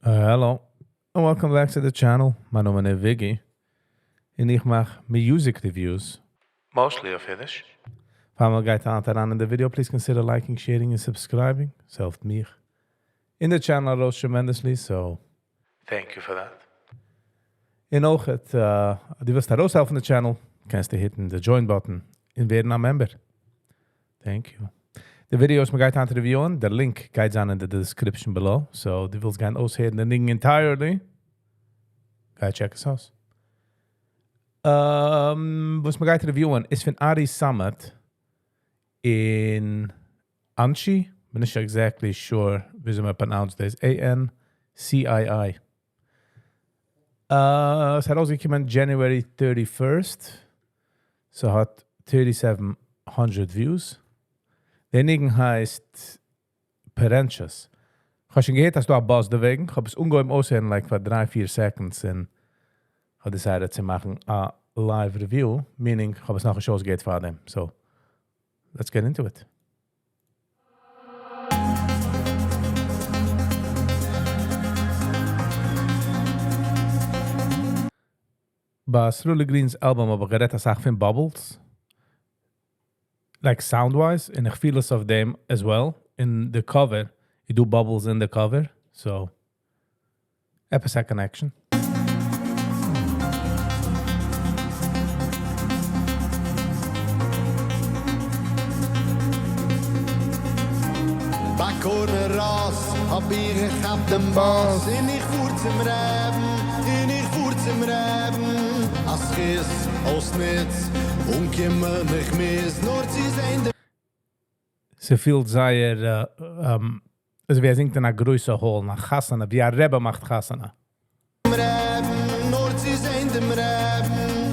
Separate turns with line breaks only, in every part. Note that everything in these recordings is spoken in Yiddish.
Hello, and welcome back to the channel. מיין נאמען איז Viggy, און איך מאך music reviews.
Mostly אויף אידיש.
פאר מען גייט אריין אין די video, please consider liking, sharing און subscribing. עס העלפט מיך און די channel ארויס tremendously, so
Thank you for that.
און אויך, דו ווילסט ארויסהעלפן די channel, קענסטו hit ן די join button און ווערן א member. Thank you. די videos מען גייט היינט review ען, דער link גייט זיין אין די description below, so דו ווילסט גיין אויסהערן די ניגון entirely, גיי check עס אויס. וואס מען גייט review ען איז פון Ari Samet און Ancii, בין נישט exactly sure וויאזוי מען pronounce דאס, A-N-C-I-I. עס האט ארויסגעקומען January 31st, ס'האט 3700 views. דער ניגון הייסט פארענטשעס. איך האב שוין געהערט אז דא א buzz דערוועגן, איך האב עס אנגעהויבן אויסהערן like פאר 3 4 seconds און האב decided צו מאכן א live review, meaning איך האב עס נאכנישט אויסגעהערט פאר דעם. So, let's get into it. ביי Sruli Green's album האב איך גערעדט אסאך פון bubbles, like sound wise, און איך feel עס אויף דעם as well. אין די cover, איז דא bubbles אין די cover, so עפעס א connection.
ביי corner Ross האב איך געכאפט דעם באס און איך פאר צום רבי'ן, און איך פאר צום רבי'ן. א זכות אויסנוץ, אנקומען איך מוז נאר צו זען דעם.
ס'פילט זייער, אזוי ווי ער זינגט אין א גרויסע hall, אין א חתונה, ווי א רבי מאכט חתונה.
רבי'ן, נאר צו זען דעם רבי'ן.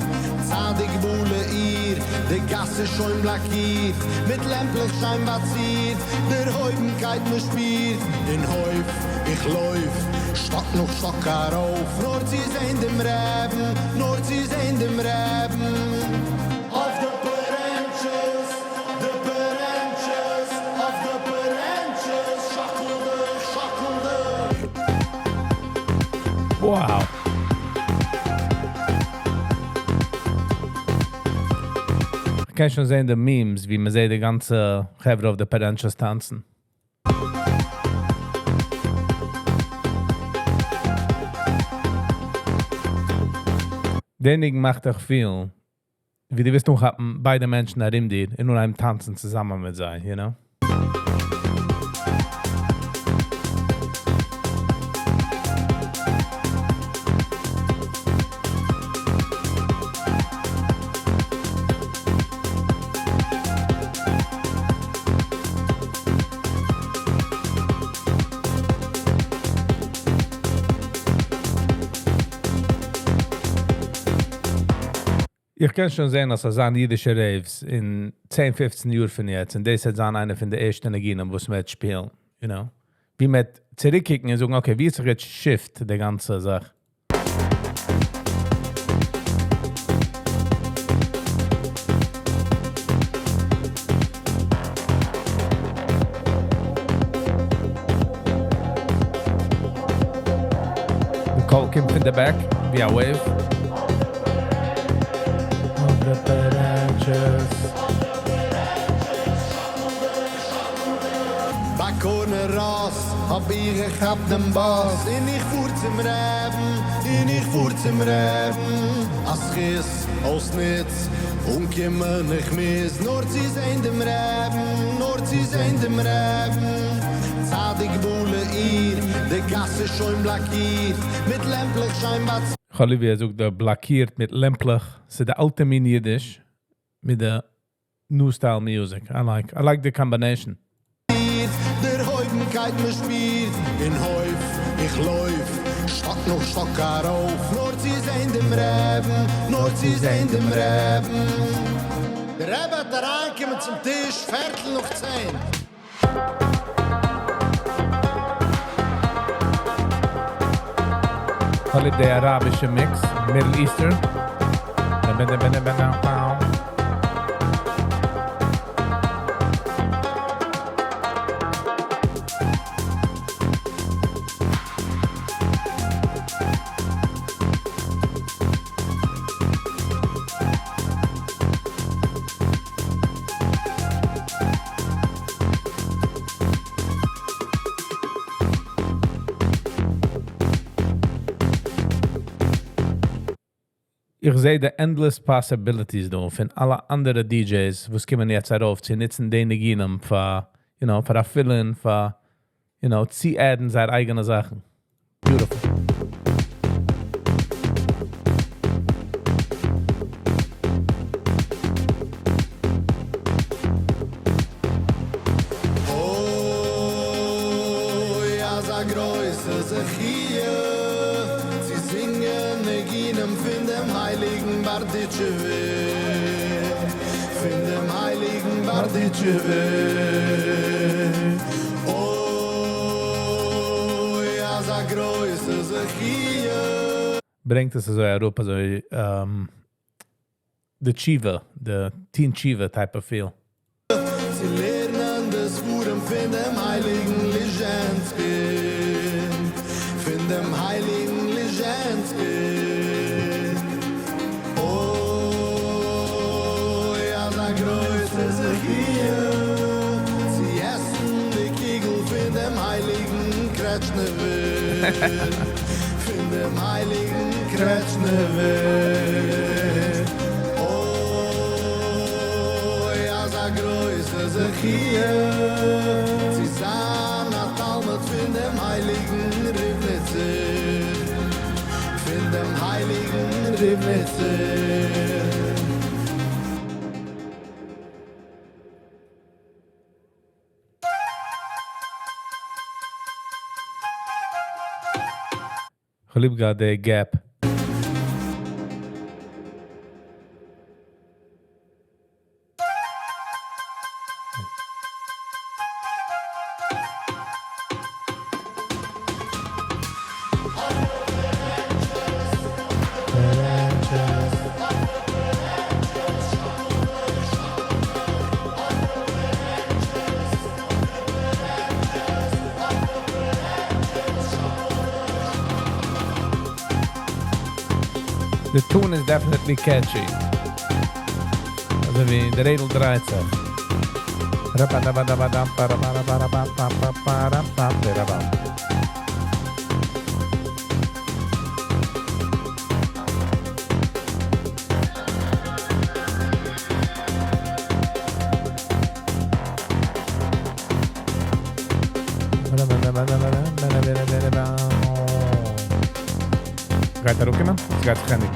צדיק בולה איר, די גאס איז שוין בלאקירט, מיט לעמפלעך שיין באצירט, דער הויבנקייט מען שפירט, אין הויף איך לויף, שטאק נאך שטאק ארויף, נאר צו זען דעם רבי'ן, נאר צו זען דעם רבי'ן. אויף די פארענטשעס, די פארענטשעס, אויף די פארענטשעס, שאקל דיך, שאקל דיך.
Wow. איך קען שוין זען די memes, ווי מען זעט די גאנצע חברה אויף די פארענטשעס טאנצן. דער ניגון מאכט דיך feel ן, ווי דו ווילסט אנכאפן ביידע מענטשן ארום דיר און אנהייבן טאנצן צוזאמען מיט זיי, you know? איך קען שוין זען, אז עס זיין אידישע raves אין 10, 15 יאר פון יעצט, און דאס וועט זיין איינע פון די ערשטע ניגונים, וואס מ'וועט שפילן, you know? ווי מ'וועט צוריקקוקן און זאגן, okay, ווי האט זיך יעצט shift די גאנצע זאך? די קול קומט פון די back, ווי א wave. אויף די פארענטשעס.
ביי corner Ross האב איך געכאפט דעם באס און איך פאר צום רבי'ן, און איך פאר צום רבי'ן. א זכות אויסנוץ, אנקומען איך מוז נאר צו זען דעם רבי'ן, נאר צו זען דעם רבי'ן. צדיק בולה איר, די גאס איז שוין בלאקירט, מיט לעמפלעך שיין באצירט.
כ'האב ליב ווי ער זאגט דא בלאקירט מיט לעמפלעך. ס'איז די אלטע מין אידיש מיט די new style music. I like the combination.
דער הויבנקייט מען שפירט, אין הויף איך לויף, שטאק נאך שטאק ארויף, נאר צו זען דעם רבי'ן, נאר צו זען דעם רבי'ן. דער רבי האט אריינגעקומען צום טיש פערטל נאך צען.
כ'האב ליב די אראבישע mix, Middle Eastern. איך זע די endless possibilities דא פון אלע אנדערע DJs וואס קומען יעצט ארויף צו נוצן די ניגונים פאר, you know, פאר א fill-in, פאר, you know, צו add ן זייער אייגענע זאכן. Beautiful.
אוי, אזא גרויסע זכיה צו זינגען ניגונים פון דעם הייליגן בארדיטשובער, פון דעם הייליגן בארדיטשובער. אוי, אזא גרויסע זכיה.
ברענגט עס אזוי אראפ אזוי די תשובה, די טון תשובה type of feel.
צו לערנען די ספרים פון דעם הייליגן ליזשענסקער, פון דעם הייליגן ליזשענסקער. אוי, אזא גרויסע זכיה צו עסן די קוגל פון דעם הייליגן קרעטשניווער, פון דעם הייליגן קרעטשניווער. אוי, אזא גרויסע זכיה צו זיין א תלמיד פון דעם הייליגן ריבניצער, פון דעם הייליגן ריבניצער.
כ'האב ליב געהאט די gap. The tune is definitely catchy. אזוי ווי דער רעדל דרייט זיך. רапאדאבאדאבאדאם, פאראבאראבאראבאפאפאפאראפאפאראבאם. גייט אראפקומען? עס גייט זיך ענדיגן.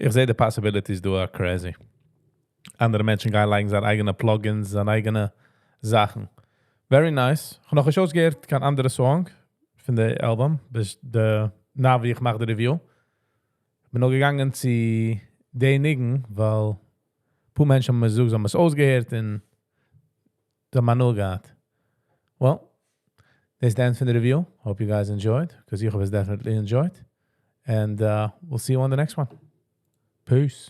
איך זע די possibilities דא are crazy. אנדערע מענטשן גייען לייגן זייער אייגענע plugins, זייער אייגענע זאכן. Very nice. איך האב נאכנישט אויסגעהערט קיין אנדערע song פון די album, ביז די now ווי איך מאך די review. איך בין נאר געגאנגען צו די ניגון, ווייל פאר מענטשן האבן מיר געזאגט, זיי האבן עס אויסגעהערט און זיי האבן הנאה געהאט. Well, this is the end for the review. Hope you guys enjoyed, because איך האב עס definitely enjoyed. And we'll see you on the next one. Peace.